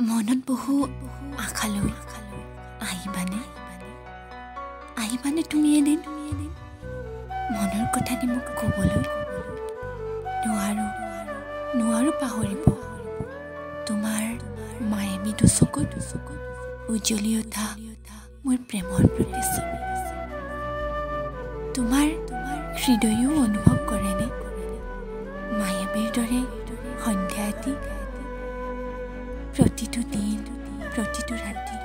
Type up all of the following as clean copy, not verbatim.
মনত বহু আশা লৈ আহিবানে, আহিবানে তুমি এদিন মনৰ কথাটি মোক ক'বলৈ? নোৱাৰোঁ, নোৱাৰোঁ পাহৰিব তোমাৰ মায়াবী দুচকুত উজ্জ্বলি উঠা মোৰ প্ৰেমৰ প্ৰতিচ্ছবি। তোমাৰ হৃদয়েও অনুভৱ কৰেনে মায়াবীৰ দৰে সন্ধ্যা এটি? প্ৰতিটো দিন, প্ৰতিটো ৰাতি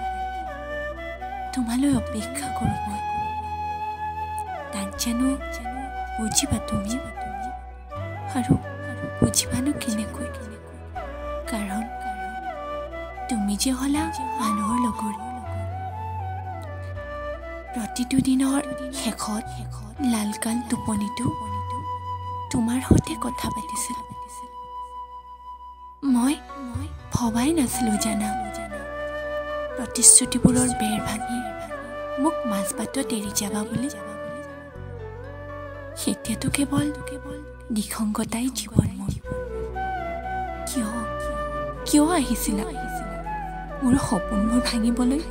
তোমালৈ অপেক্ষা কৰোঁ মই। তাক জানো বুজিবা তুমি? আৰু বুজিবানো কেনেকৈ? কাৰণ তুমি যে হ'লা আনৰ লগৰ। প্ৰতিটো দিনৰ শেষত লালকাল টোপনিটো তোমাৰ সৈতে কথা পাতিছিলোঁ। মই ভবাই নাছিলোঁ জানা, প্ৰতিশ্ৰুতিবোৰৰ বেৰ ভাঙি মোক মাজবাটত এৰি যাবা বুলি। এতিয়াতো কেৱল নিসংগতাই জীৱন মোৰ। কিয়, কিয় আহিছিলা মোৰ সপোনবোৰ ভাঙিবলৈ?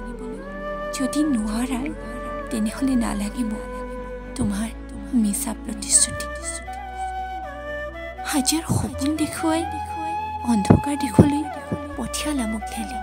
যদি নোৱাৰা তেনেহ'লে নালাগিব তোমাৰ মিছা প্ৰতিশ্ৰুতি। হাজাৰ সপোন দেখুৱাই অন্ধকাৰ দিশলৈ পঠিয়ালা মোক ঠেলি।